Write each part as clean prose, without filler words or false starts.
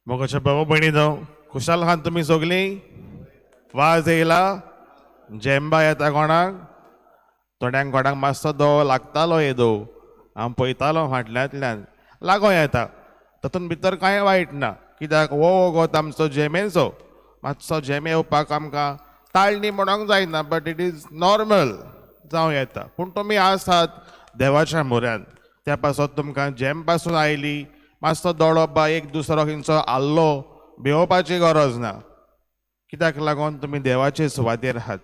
मोगाच्या बाबा भयणीनो, खुशाल आहात तुमी सगलीं? वाज येयला? जेंबा येता कोणाक? थोड्यांक कोणाक मातसो दो लागतालो येदो, हांव पळयतालो फाटल्यांतल्यान लागो येता. तातूंत भितर कांय वायट ना, कित्याक हो वोगोत आमचो झेमेचो. मातसो झेम येवपाक आमकां ताळणी म्हणोंक जायना, बट it is normal जावं येता. पूण तुमी आसात देवाच्या म्हऱ्यांत, त्या पासत तुमकां झेम पासून आयली, मातसो दोळो बा एक दुसरो खंयचो आहलो, भिवपाची गरज ना, कित्याक लागून तुमी देवाचे सुवातेर आहात.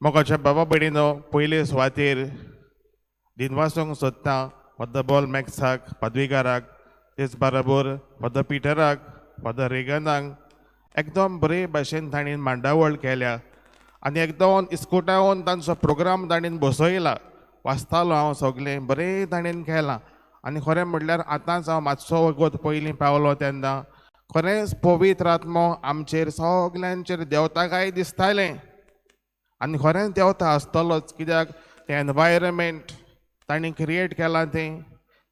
मोगाच्या बाबा भयणीनो, पयले सुवातेर दिनवासूंक सोदता फादर बॉल मॅक्साक, पदवीकाराक, तेच बरोबर फादर पिटराक, फादर रेगनाक. एकदम बरे भाशेन तांणी मांडावळ केल्या आनी एकदम इस्कुटावन तांचो प्रोग्राम तांणी बसयला. वाचतालो हांव सगळें, बरें ताणें केलां. आनी खरें म्हटल्यार आतांच हांव मातसो वगत पयलीं पावलो तेन्ना खरेंच पवित्र आत्मो आमचेर सगल्यांचेर देंवता काय दिसतालें. आनी खरेंच देंवता आसतलोच, कित्याक तें एनवायरमेंट तांणी क्रिएट केलां, तें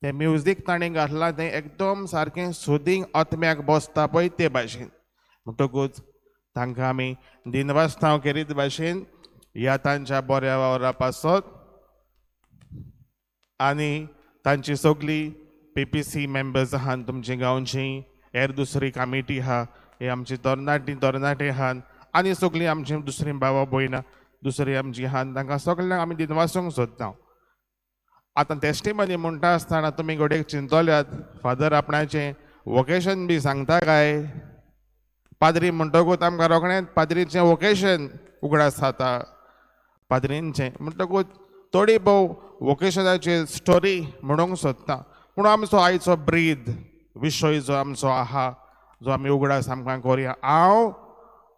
तें म्युजीक तांणी घातलां, तें एकदम सारकें सुदींग आत्म्याक बसता पळय ते भाशेन. म्हणटकूच तांकां आमी दिनवास्तांव केरीत भाशेन ह्या तांच्या बऱ्या वावरा पासत आनी तांची सगळी पीपीसी मेंबर्स आहात तुमची गांवची, हेर दुसरी कमिटी आहा, हे आमची तरणाटी तरणाटे आहात आनी सगळीं आमची दुसरी बाबा भयणां दुसरी आमची आहात, तांकां सगल्यांक आमी दिनवासूंक सोदता. आतां टेस्टिमनी म्हणटा आसतना तुमी घडयेक चिंतल्यात, फादर आपणाचें वोकेशन बी सांगता काय? पाद्री म्हणटकूच आमकां रोखडेंच पाद्रीचें वोकेशन उगडास जाता, पाद्रींचें. म्हणटकूच थोडी भोव वोकेशनाची स्टोरी म्हणूंक सोदता. पूण आमचो आयचो ब्रीद विशय जो आमचो आहा, जो आमी उगडास आमकां करुया, हांव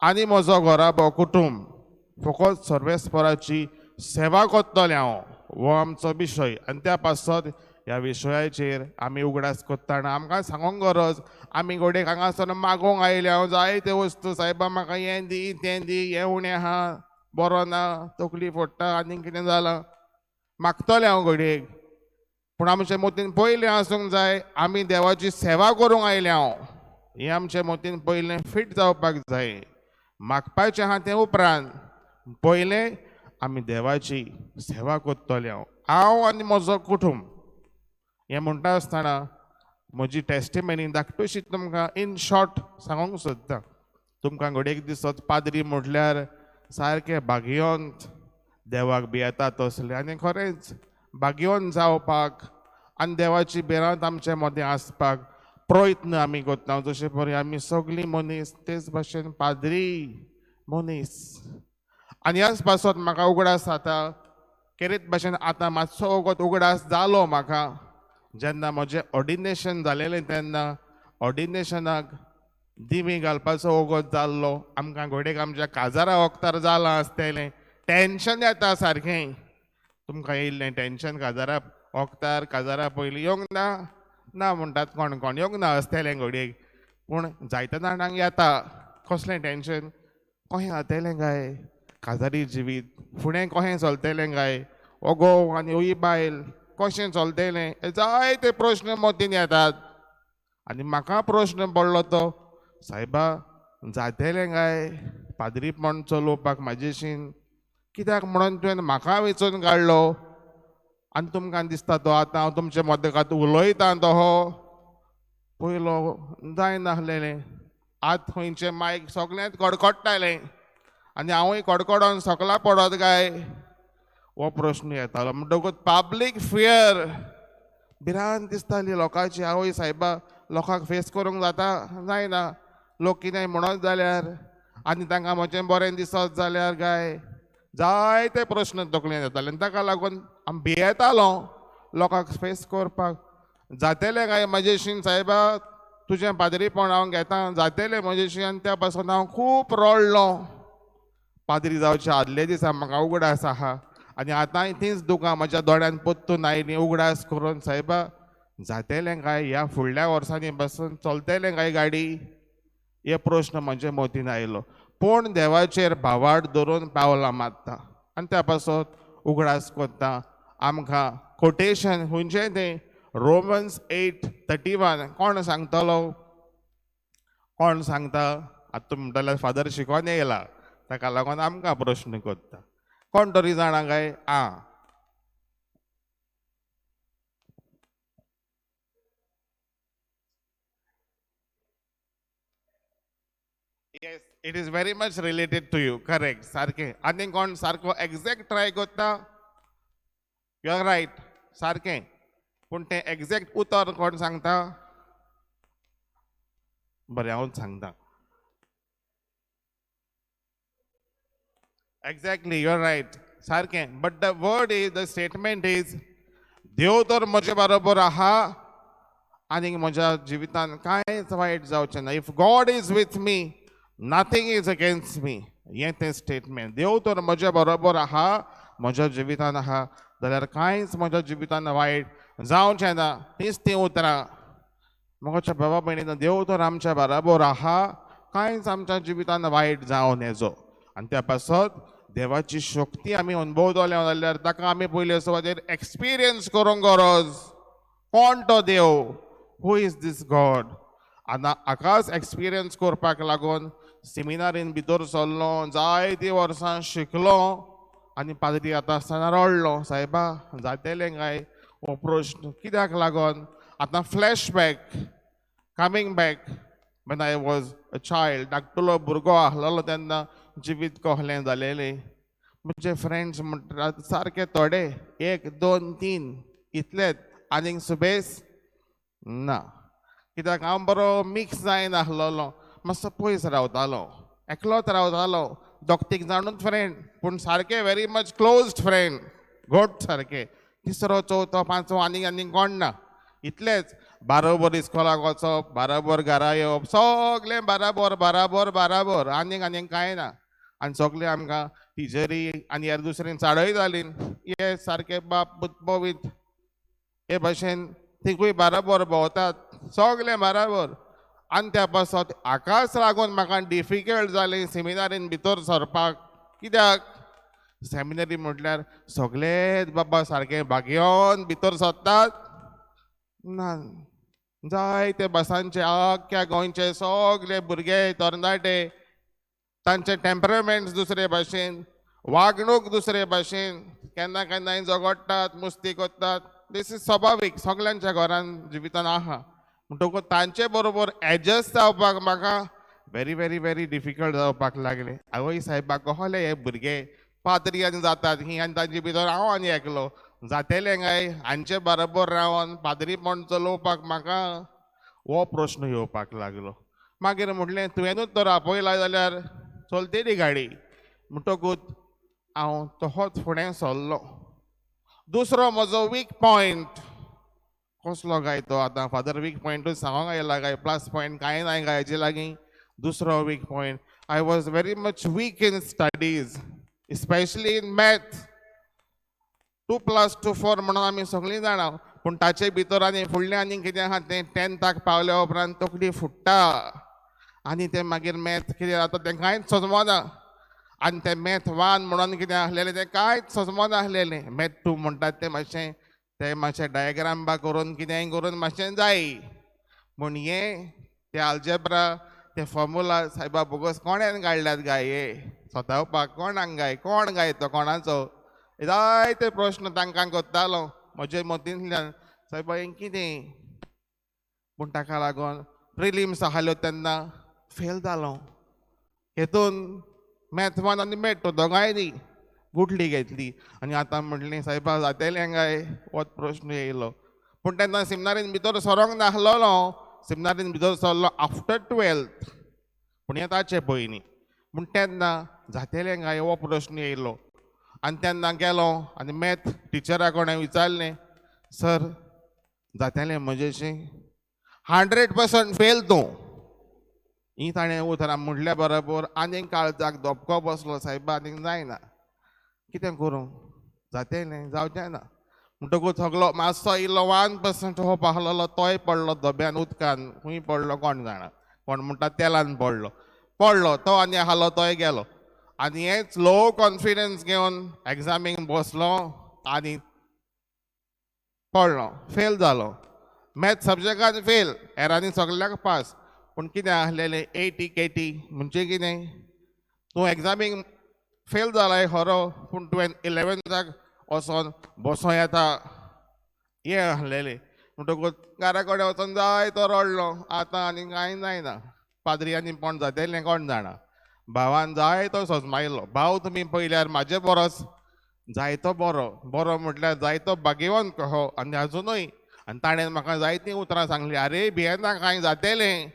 आनी म्हजो घराबो, कुटूंब फकत सर्वेस्पराची सेवा करतलें हांव, हो आमचो विशय. आनी त्या पासत ह्या विशयाचेर आमी उगडास करतना आमकां सांगूंक गरज, आमी घडयेक हांगासर मागूंक आयले हांव जायते वस्तू, सायबा म्हाका हें दी, तें दी, हें उणें आहा, बरो ना, तकली फोडटा, आनी कितें जालां, मागतलें हांव घडयेक. पूण आमचे मतीन पयलें आसूंक जाय, आमी देवाची सेवा करूंक आयले हांव, हें आमचे मतीन पयलें फिट जावपाक जाय. मागपाचें आहा तें उपरांत, पयलें आमी देवाची सेवा करतले हांव, हांव आनी म्हजो कुटूंब. हें म्हणटा आसतना म्हजी टेस्टिमनी धाकटुशी तुमकां इन शॉर्ट सांगूंक सोदता. तुमकां घडयेक दिसत पाद्री म्हटल्यार सारकें भाग्यवंत, देवाक भियेता तसलें. आनी खरेंच भाग्यवंत जावपाक आनी देवाची भिरांत आमचे मदें आसपाक प्रयत्न आमी करता. जशे परी आमी सगळीं मनीस, तेच भाशेन पाद्री मनीस. आनी ह्याच पासत म्हाका उगडास जाता, केरीत भाशेन आतां मातसो वगत उगडास जालो म्हाका, जेन्ना म्हजें ऑर्डिनेशन जालेलें तेन्ना ऑर्डिनेशनाक दिमी घालपाचो वगत जाल्लो. आमकां घडयेक आमच्या काजारा वखतार जालां आसतलें, टेंशन येता सारकें. तुमकां येयल्लें टेंशन काजारा वखतार? काजारा पयलीं येवंक ना ना म्हणटात कोण कोण, येवंक ना आसतलें घडयेक, पूण जायते जाणांक येता. कसलें टेंशन? कशें जातलें काय काजारी जिवीत फुडें, कशें चलतलें काय, हो घोव आनी ही बायल कशें चलतलें, हे जायते प्रश्न मतीन येतात. आनी म्हाका प्रश्न पडलो तो, सायबा जातलें काय पाद्रीपण चलोवपाक म्हाजेशीन, कित्याक म्हणून तुवें म्हाका वेंचून काडलो? आनी तुमकां दिसता तो आतां हांव तुमचे मदकात उलयता तो हो पयलो जायनासलेलें. आत खंयचें मायक सगळेंच कडकडटालें आनी हांवूय कडकडोन सकला पडत काय, हो प्रश्न येतालो. म्हणटकूच पब्लीक फियर, भिरांत दिसताली लोकांची. आवय सायबा, लोकांक फेस करूंक जाता जायना, लोक कितेंय म्हणत जाल्यार आनी तांकां म्हजें बरें दिसत जाल्यार काय, जायते प्रश्न तकलेन येताले. आनी ताका लागून आमी भियेतालो लोकांक फेस करपाक. जातलें काय म्हजेशीन सायबा, तुजें पाद्रीपण हांव घेता, जातलें म्हजेशीन? आनी त्या पासून हांव खूब रडलो. पाद्री जावच्या आदले दिसा म्हाका उगडास आहा आनी आतांय तींच दुकां म्हज्या दोळ्यान परतून आयलीं उगडास करून, सायबा जातलें काय, ह्या फुडल्या वर्सांनी बसून चलतलें काय गाडी, हे प्रश्न म्हजे मतीन आयलो. पूण देवाचेर भावार्थ धरून पावलां मारता. आनी त्या पासत उगडास करता आमकां कोटेशन खंयचें तें, रोमन्स 8:31. कोण सांगतलो? कोण सांगता? आतां तुमी म्हणटले फादर शिकोन येयला, ताका लागून आमकां प्रश्न करता. कोण तरी जाणा काय? आं, yes, it is very much related to you. Correct, सारकें. आनी कोण सारको एग्जॅक्ट ट्राय करता? You are right, सारकें. पूण तें एग्जॅक्ट उतर कोण सांगता? बरें, हांवूच सांगता. एग्जॅक्टली, you are right, सारकें. But the word is, the statement is, देव तर म्हजे बरोबर आहा आनी म्हज्या जिवितान कांयच वायट जावचें ना. If God is with me, nothing is against me. हें तें स्टेटमेंट. देव तर म्हज्या बरोबर आहा, म्हज्या जिवितान आहा, जाल्यार कांयच म्हज्या जिवितान वायट जावचें ना. तीच तीं उतरां. म्हज्या बाबा भयणीनो, देव तर आमच्या बरोबर आहा, कांयच आमच्या जिवितान वायट जावं नजो. आनी त्या पासत देवाची शक्ती आमी अनुभवतले जाल्यार ताका आमी पयले सुवातेर एक्सपिरियन्स करूंक गरज. कोण तो देव? Who is this God? आतां हाकाच एक्सपिरियन्स करपाक लागून सेमिनारीन भितर सरलो, जायतीं वर्सां शिकलो आनी पाद्री जाता आसतना रडलो, सायबा जातेलें काय हो प्रश्न कित्याक लागून? आतां flashback, coming back when I was a child, धाकटुलो भुरगो आसलेलो तेन्ना जिवीत कहलें जालेलें. म्हजे फ्रेंड्स म्हणटात सारके थोडे, 1 2 3 इतलेच, आनीक सुबेस ना. कित्याक हांव बरो मिक्स जायनासलेलो, मातसो पयस रावतालो, एकलोच रावतालो. दोग तीग जाणूच फ्रेंड, पूण सारके व्हेरी मच क्लोज्ड फ्रेंड, घट सारके. तिसरो चवथो पांचवो आनीक आनीक कोण ना, इतलेच. बारोबर इस्कोलाक वचप, बाराबर घरा येवप, सगळें बाराबर बाराबर बाराबर, आनीक आनीक कांय ना. आनी सगळें आमकां टिचरी आनी हेर दुसरीन चाळयताली, हे सारके बाप पवीत हे भाशेन तिगूय बाराबर भोंवतात, सगळें बाराबर. आनी त्या पासत हाकाच लागून म्हाका डिफिकल्ट जालें सेमिनारीन भितर सरपाक. कित्याक सेमिनरी म्हटल्यार सगळेच बाबा सारके भाग्योन भितर सरतात ना. जायते बसांचे आख्ख्या गोंयचे सगळे भुरगे तरणाटे, तांचे टेम्परमेंट्स दुसरे भाशेन, वागणूक दुसरे भाशेन, केन्ना केन्नाय झगडटात, मुस्ती करतात. दीस is सभावीक, सगळ्यांच्या घरान जिवितान आहा. म्हणटकूच तांचे बरोबर एडजस्ट जावपाक म्हाका व्हेरी व्हेरी व्हेरी डिफिकल्ट जावपाक लागलें. आवय सायबा, कहले हे भुरगे पाद्री आनी जातात ही, आनी तांचे भितर हांव आनी एकलो जातेलें काय हांचे बरोबर रावन पाद्रीपण चलोवपाक म्हाका हो प्रश्न येवपाक लागलो. मागीर म्हटलें तुवेंनूच तर आपयला जाल्यार चलतली गाडी. म्हणटकूच हांव तहोच फुडें सरलो. दुसरो म्हजो वीक पॉयंट कसलो काय तो? आतां फादर वीक पॉयंटूच सांगोंक आयला काय, प्लस पॉयंट कांय ना काय हाजे लागीं? दुसरो weak point, I was very much weak in studies, especially in math. 2 + 2 4 म्हणून आमी सगळीं जाणा, पूण ताचे भितर आनी फुडलें आनी कितें आहा तें 10th पावल्या उपरांत तकली फुट्टा आनी तें मागीर मॅथ कितें जाता तें कांयच समजना. आनी तें मॅथ 1 म्हणून कितें आसलेलें तें कांयच समजना आसलेलें. मॅथ 2 म्हणटात तें मातशें, तें मातशें डायग्राम बा करून कितेंय करून मातशें जाय. पूण हें तें आल्जेब्रा, ते फॉर्मुला सायबा बोगस कोणेन काडल्यात गाय हे सतावपाक? कोणाक गाय, कोण गाय तो कोणाचो? जायते प्रश्न तांकां करतालो म्हजे मतींतल्यान, सायबा हें कितें? पूण ताका लागून प्रिलिम्स आसल्यो तेन्ना फेल जालो. हेतून मॅथ 1 आनी मॅथ 2 दोगांयनी गुटली घेतली. आनी आतां म्हटलें सायबा जातेलें काय होच प्रश्न येयलो. पूण तेन्ना सेमिनारीन भितर सरोंक नासलेलो, सेमिनारीन भितर सरलो आफ्टर 12th, पूण हें ताचे पयलीं. पूण तेन्ना जातेलें काय हो प्रश्न येयलो. आनी तेन्ना गेलो आनी मॅथ टिचरा कोणें विचारलें, सर जातेलें म्हजेशी? 100% फेल तूं. ही ताणें उतरां म्हटल्या बरोबर आनीक काळजाक धपको बसलो, सायबा आनीक जायना, कितें करूं, जातेलें जावचें ना. म्हणटकूच सगलो मातसो इल्लो 1% हो आसलेलो तोय पडलो धब्यान, उदकान, खंय पडलो कोण जाणा, कोण म्हणटा तेलान पडलो, पडलो तो आनी आसलो तोय गेलो. आनी हेच लो कॉन्फिडन्स घेवन एग्जामीक बसलो आनी पडलो, फेल जालो. मॅथ सब्जॅक्टान फेल, हेरांनी सगल्याक पास. पूण कितें आसलेलें एटी केटी म्हणजे कितें, तूं एग्जामीक फेल जालाय खरो, पूण तुवें इलेवन्थाक वचोन बसों येता हें आसलेलें. म्हणटकूच घरा कडेन वचोन जायतो रडलो. आतां आनी कांय जायना, पाद्री आनी कोण जातेलें कोण जाणा. भावान जायतो सजमायलो. भाव तुमी पळयल्यार म्हाजे परस जायतो बरो, बरो म्हटल्यार जायतो भाग्यवंत कहो. आनी आजुनूय आनी ताणें म्हाका जायतीं उतरां सांगलीं, आरे भियेना कांय जातेलें,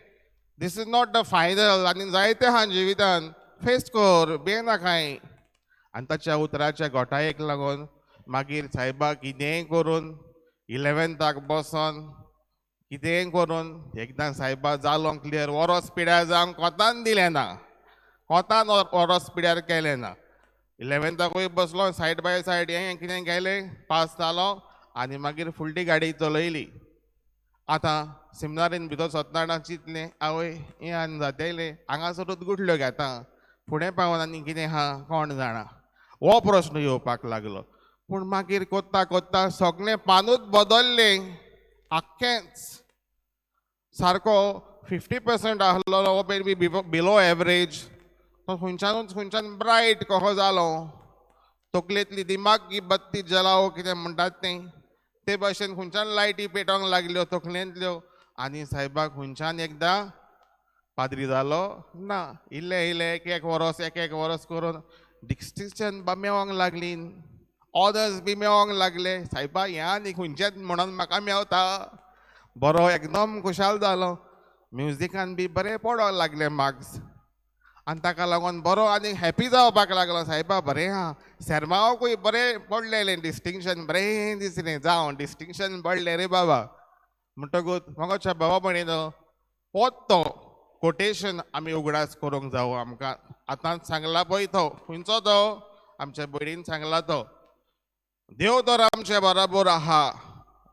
this is not the final, आनी जायते आहा जिवितान, फेस कर, भियेना कांय. आनी ताच्या उतराच्या गोटायेक लागून मागीर सायबा कितेंय करून इलेवन्थाक बसोन कितेंय करून एकदां सायबा जालो क्लियर. वरोस पिड्यार जावंक कोतान दिलें ना, कोतान वरोस पिड्यार केलें ना. इलेवन्थाकूय बसलो सायड बाय सायड हें कितें केलें, पास जालो आनी मागीर फुडली गाडी चलयली. आतां सिमनारीन भितर सरतना चिंतलें, आवय हें आनी जातेलें, हांगासरूच गुठल्यो घेता, फुडें पावन आनी कितें आहा कोण जाणा, हो प्रस्न येवपाक लागलो. पूण मागीर कोत्ता कोत्ता सगळें पानूच बदल्लें, आख्खेंच. सारको 50% आहलो हो बी बिलो एवरेज, तो खंयच्यानूच खंयच्यान ब्रायट कसो जालो. तकलेंतली दिमाग बत्ती जलाओ कितें म्हणटात तें, ते भाशेन खंयच्यान लायटी पेटोवंक लागल्यो तकलेंतल्यो. आनी सायबा खंयच्यान एकदां पाद्री जालो ना, इल्लें इल्लें एक एक वरोस एक एक वरोस करून डिस्टिंक्शन बा मेवोंक लागली, ऑनर्स बी मेवोंक लागले. सायबा हें आनी खंयचेंच म्हणून म्हाका मेवता. बरो एकदम खुशाल जालो. म्युजिकान बी बरें पडोंक लागले मार्क्स आनी ताका लागून बरो आनी हॅपी जावपाक लागलो. सायबा बरें आहा, सेर्मांवाकूय बरें पडलेलें डिस्टिंक्शन, बरें दिसलें, जावं डिस्टिंक्शन पडलें रे बाबा. म्हणटकूच म्हाका बाबा म्हणिनो होच तो कोटेशन आमी उगडास करूंक जावो. आमकां आतांच सांगला पळय तो, खंयचो तो, आमच्या भयणीन सांगला तो, देव तर आमचे बराबर आहा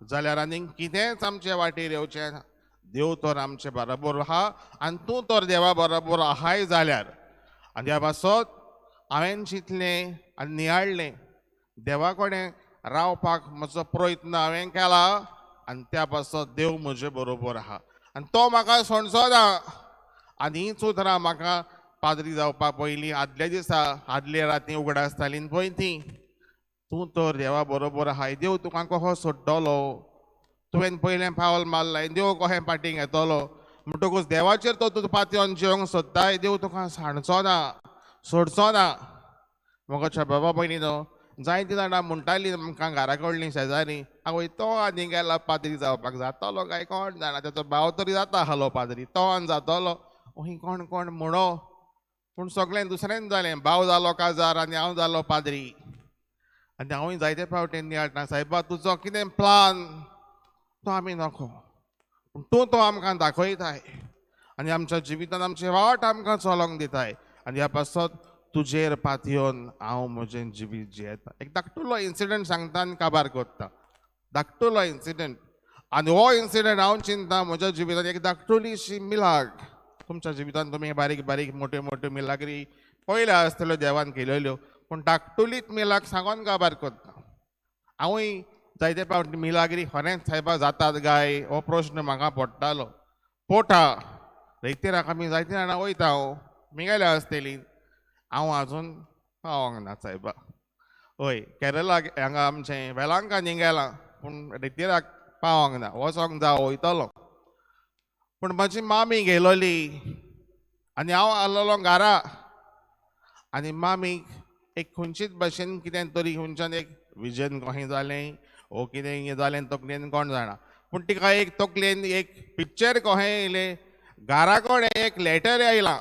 जाल्यार आनीक कितेंच आमचे वाटेर येवचें ना. देव तर आमचे बराबर आहा आनी तूं तर देवा बराबर आहाय जाल्यार. आनी ह्या पासत हांवें चिंतलें आनी नियाळ्ळें, देवा कडेन रावपाक म्हजो प्रयत्न हांवें केला आनी त्या पासत देव म्हजे बरोबर आहा आनी तो म्हाका सोडचो ना. आनी हीच उतरां म्हाका पाद्री जावपा पयलीं आदल्या दिसा आदले राती उगडास जाली पळय ती, तूं तर देवा बरोबर आहाय, देव तुका कसो सोडटलो, तुवें पयलें पावल मारलाय, देव कशें फाटीं घेतलो. म्हणटकूच देवाचेर तो तूं पातयेवन जिवंक सोदताय, देव तुका सांडचो ना, सोडचो ना. म्हाका बाबा भयणीनो जायतीं जाणां म्हणटालीं आमकां घरा कडलीं शेजारी, आवय तो आनी गेला पाद्री जावपाक, जातलो काय कोण जाणा, तेचो भाव तरी जाता आहलो पाद्री, तो आनी जातलो, अहीं कोण कोण म्हणो. पूण सगळें दुसरेंच जालें, भाव जालो काजार आनी हांव जालो पाद्री. आनी हांवूय जायते फावटी नियाळटा, सायबा तुजो कितें प्लान तो आमी नको, पूण तूं तो आमकां दाखयताय आनी आमच्या जिवितान आमची वाट आमकां चलोवंक दिताय. आनी ह्या पासत तुजेर पातयेवन हांव म्हजें जिवीत जियेता. एक धाकटुलो इन्सिडंट सांगता आनी काबार करता, धाकटुलो इन्सिडंट. आनी हो इन्सिडंट हांव चिंता म्हज्या जिवितान एक धाकटुलीशी मिलाग. तुमच्या जिवितान तुमी बारीक बारीक मोट्यो मोट्यो मिलाग्री पळयल्या आसतल्यो देवान केलेल्यो, पूण धाकटुलीच मिलाग सांगोन काबार करता. हांवूय जायते फावटी मिलाग्री खरेंच सायबा जातात काय हो प्रश्न म्हाका पडटालो. पोटा रेतीराक आमी जायते जाणां वयता, हांव मिगेल्या आसतली, हांव आजून पावोंक ना सायबा. हय केरलाक हांगा आमचें वेलांकानी गेलां पूण रेतीराक पावोंक ना, वचोंक जावो वयतलो. पूण म्हजी मामी गेलोली आनी हांव आसलेलो घरा आनी मामीक एक खंयचीच भाशेन कितें तरी खंयच्यान एक विजन कशें जालें ओ कितें जालें तकलेन कोण जाणा, पूण तिका एक तकलेन एक पिक्चर कशें येयलें, घरा कडेन एक लेटर आयलां,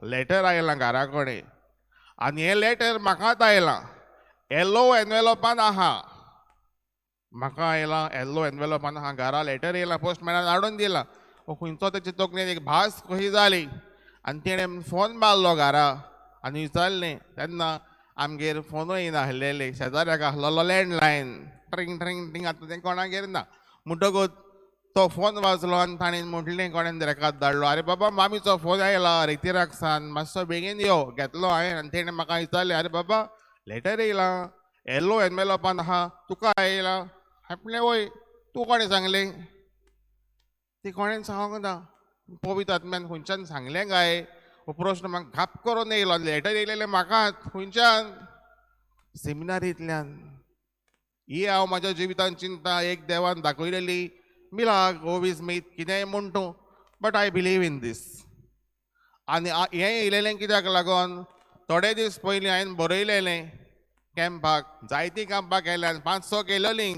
लेटर आयलां घरा कडेन आनी हें लेटर म्हाकाच आयलां, येल्लो एनवेलोपान आहा, म्हाका आयलां येल्लो एनवेलोपान आहा, घरा लेटर येयलां, पोस्टमॅनान हाडून दिलां. खंयचो तेचे तकलेन एक भास कशी जाली आनी तेणें फोन मारलो घरा आनी विचारलें. तेन्ना आमगेर फोनूय नासलेले, शेजाऱ्याक आसलेलो लँडलायन, ट्रिंग ट्रिंग ट्रिंग, आतां तें कोणागेर ना. म्हणटकूच तो फोन वाजलो आनी ताणें म्हटलें, कोणें रेकाद धाडलो, आरे बाबा मामीचो फोन आयला रेतीराक सान, मातसो बेगीन यो. घेतलो हांवें आनी तेणें म्हाका विचारलें, आरे बाबा लेटर येयलां, येल्लो एनवेलोपान आहा, तुका आयला? हांवें म्हणलें वय. तूं कोणें सांगलें? ती कोणें सांगूंक ना. पवित्र आत्म्यान खंयच्यान सांगलें काय हो प्रश्न म्हाका घाप करून येयलो. लेटर येयलेलें म्हाका खंयच्यान, सेमिनारींतल्यान. ही हांव म्हाज्या जिवितान चिंता एक देवान दाखयलेली मिलाग ओवीज मीत कितेंय म्हण तूं, but I believe in this. आनी हें येयलेलें कित्याक लागून, थोडे दीस पयलीं हांवें बरयलेलें कॅम्पाक, जायतीं कॅम्पाक गेल्यान 5-6 केलेलीं,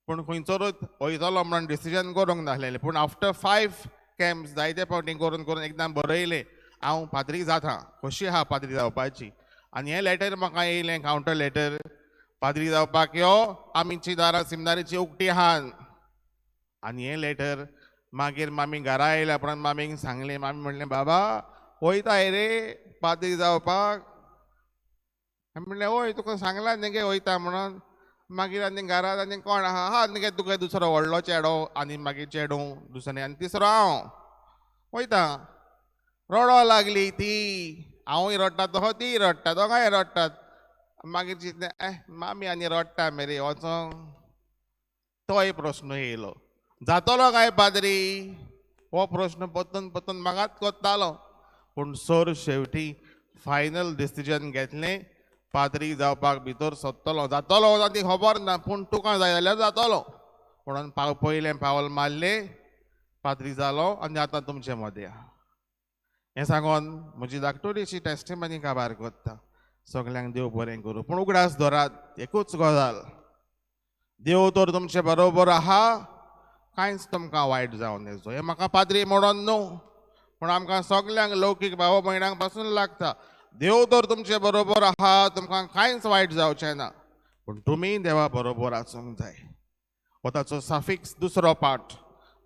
पूण खंयचोरूच वयतलो म्हणून डिसिजन करूंक नासलेलें. पूण आफ्टर 5 कॅम्प्स जायते फावटी करून करून एकदां बरयलें हांव पाद्री जाता, खोशी आहा पाद्री जावपाची. आनी हें लेटर म्हाका येयलें, कावंटर लेटर, पाद्री जावपाक यो, आमची दारां सिमनारीची उक्ती आहान. आनी हें लेटर मागीर मामी घरा आयल्या उपरांत मामीक सांगलें. मामी म्हणलें, बाबा वयताय रे पाद्री जावपाक? हांवें म्हणलें वय, तुका सांगलां न्ही गे वयता म्हणून. मागीर आनी घरांत आनी कोण आहा, हा न्ही गे तुका दुसरो व्हडलो चेडो, आनी मागीर चेडूं दुसरें, आनी तिसरो हांव वयता. रडो लागली ती, हांवूय रडटा तसो तीय रडटा, दोगांय रडटात. मागीर चिंतलें मामी आनी रडटा मेरे वचोंक. तोय प्रश्न येयलो, जातलो काय पाद्री? हो प्रश्न परतून परतून म्हाकाच कोत्तालो. पूण सर शेवटी फायनल डिसिजन घेतलें, पाद्री जावपाक भितर सोदतलो. जातलो ना ती खबर ना, पूण तुका जाय जाल्यार जातलो म्हणून पयलें पावल मारलें, पाद्री जालो आनी आतां तुमचे मदें आहा. हें सांगून म्हजी धाकटुलीची टेस्टिमनी काबार करता. सगल्यांक देव बरें करूं. पूण उगडास धरात एकूच गजाल, देव तर तुमचे बरोबर आहा, कांयच तुमकां वायट जावन येचो. हें म्हाका पाद्री म्हणून न्हू, पूण आमकां सगल्यांक लौकीक भाव भयणांक पासून लागता. देव तर तुमचे बरोबर आहा, तुमकां कांयच वायट जावचें ना, पूण तुमी देवा बरोबर आसूंक जाय. हो ताचो साफिक्स दुसरो पाठ,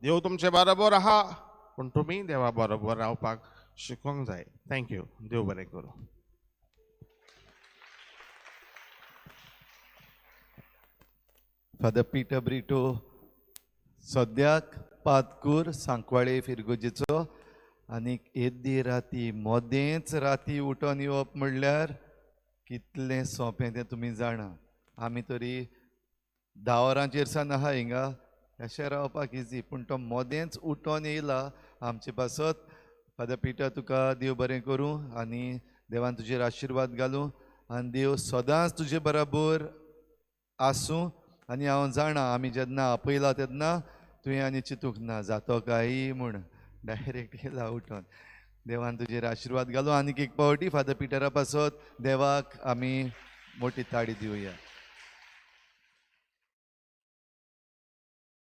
देव तुमचे बरोबर आहा पूण तुमी देवा बरोबर रावपाक शिकोंक जाय. Thank you, देव बरें करूं. फादर पीटर ब्रिटो सद्याक पादकूर सांकवाळे फिरगोजेचो, आनीक येद्दी राती मदेंच राती उठोन येवप म्हणल्यार कितलें सोंपें तें तुमी जाणा. आमी तरी 10 वरांचेर सान आहा हिंगा, अशें रावपाक इजी, पूण तो मदेंच उठोन येयला आमचे पासत. फादर पीटर तुका देव बरें करूं आनी देवान तुजेर आशिर्वाद घालूं आनी देव सदांच तुजे बराबर आसूं. आनी हांव जाणा आमी जेन्ना आपयला तेन्ना तुवें आनी चिंतूंक ना जातो काय म्हूण, डायरेक्ट येयला उठोन. देवान तुजेर आशिर्वाद घालूं. आनीक एक पावटी फादर पिटरा पासत देवाक आमी मोठी ताळी दिवया.